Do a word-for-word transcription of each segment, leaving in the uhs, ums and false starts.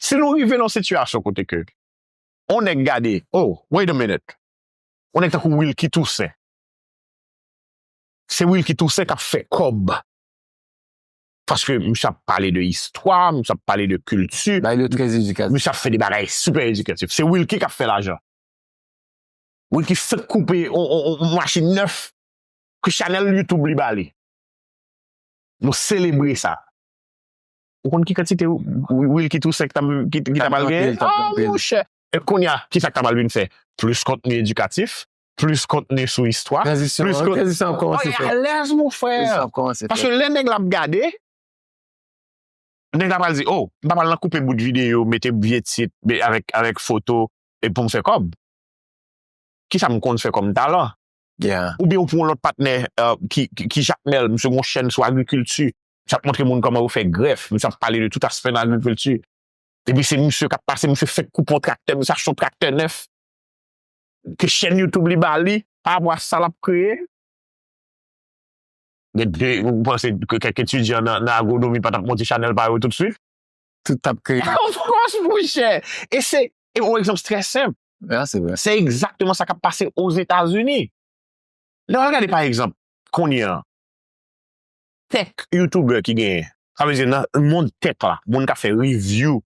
Si nou rive nan sitiyasyon kote ke on nèg gade, oh, wait a minute, on nèg tankou Wilky Toussaint, se Wilky Toussaint k ap fè kòb. Paske misye ap pale de istwa, misye ap pale de kilti, misye ap fè de bagay sipè edikatif. Se Wilky k ap fè lajan. Wilky fèk koupe on machin nèf ke chanèl YouTube li ba li. Nou selebre sa. Ou konn ki kantite Wilky Toussaint ki ta pral genyen? Ah, monchè! E kounye a, ki sa k ta pral vin fè? Plis kontni edikatif, plis kontni sou istwa. Tranzisyon an, tranzisyon ap kòmanse fèt. Alèz, mon frè. Paske lè nèg la ap gade, nèg la pral di, oh, m pa pral nan koupe bout videyo, mete vye tit avèk, avèk foto, e pou m fè kòb. Kisa m konn fè kòm talan? Oubyen ou pran yon lòt patnè ki, ki, ki Jakmèl, misye gen yon chèn sou agrikilti, misye ap montre moun kòman yo fè grèf, misye ap pale de tout aspè nan agrikilti. Epi se misye k ap pase, misye fèk koupe yon traktè, misye achte yon traktè nèf. Ke chèn YouTube li ba li, pa rapò a sa l ap kreye. Gen de, ou panse ke kèk etidyan nan, nan agwonomi pa t ap monte chanèl pa yo toutswit? Tout t ap kreye. Of course, monchè! E se, e yon egzanp trè senp. Se egzakteman sa k ap pase Ozetazini. Lè w al gade, pa egzanp, kounye a, tech YouTuber ki genyen, sa vle di nan mond tech la, moun k ap fè review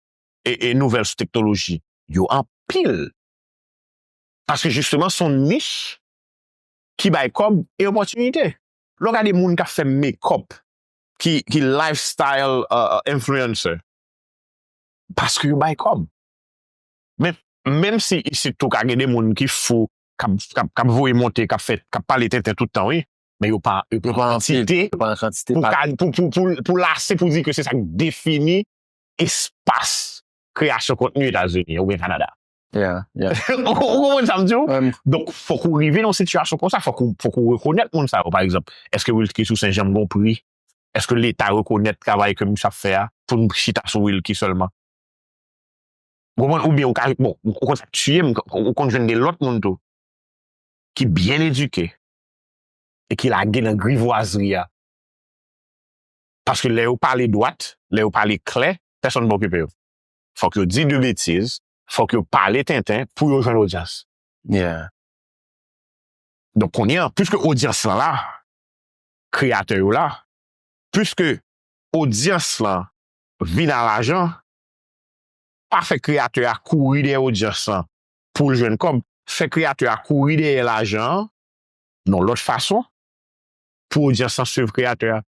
e, e nouvèl sou teknoloji, yo anpil. Paske jisteman, se yon nich ki bay kòb e opòtinite. Lè w gade moun k ap fè make-up, ki, ki lifestyle uh, uh, influencer, paske yo bay kòb. Men, menm si isit tou ka gen de moun ki fou, k ap, k ap, k ap voye monte, k ap fè, k ap pale tenten tout tan, wi. Men yo pa, yo pa an kantite pou, pou, pou, pou, pou lase pou di ke se sa k defini espas kreyasyon kontni Etazini oubyen Kanada. Ou konprann sa m di w? Donk, fòk ou rive nan yon sitiyasyon konsa, fòk ou, fòk ou rekonèt moun sa yo, pa egzanp. Èske Wilky Toussaint janm gen yon pri? Èske Leta rekonèt travay ke misye ap fè a pou n chita sou Wilky sèlman? Ou konprann? Oubyen ou ka, bon, ou konn sa k tiye m, ou konn jwenn de lòt moun tou ki byen edike e ki lage nan grivwazri a. Paske lè yo pale dwat, lè yo pale klè, pèsonn pa okipe yo. Fòk yo di de betiz, fòk yo pale tenten pou yo jwenn odyans. Donk, kounye a, piske odyans lan la, kreyatè yo la, piske odyans lan vin a lajan, pa fè kreyatè a kouri dèyè odyans lan pou l jwenn kòb, fè kreyatè a kouri dèyè lajan an nan lòt fason pou odyans lan swiv kreyatè a.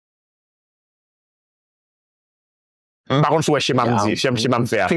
M pa konn si w wè chema m di, chema m fè a.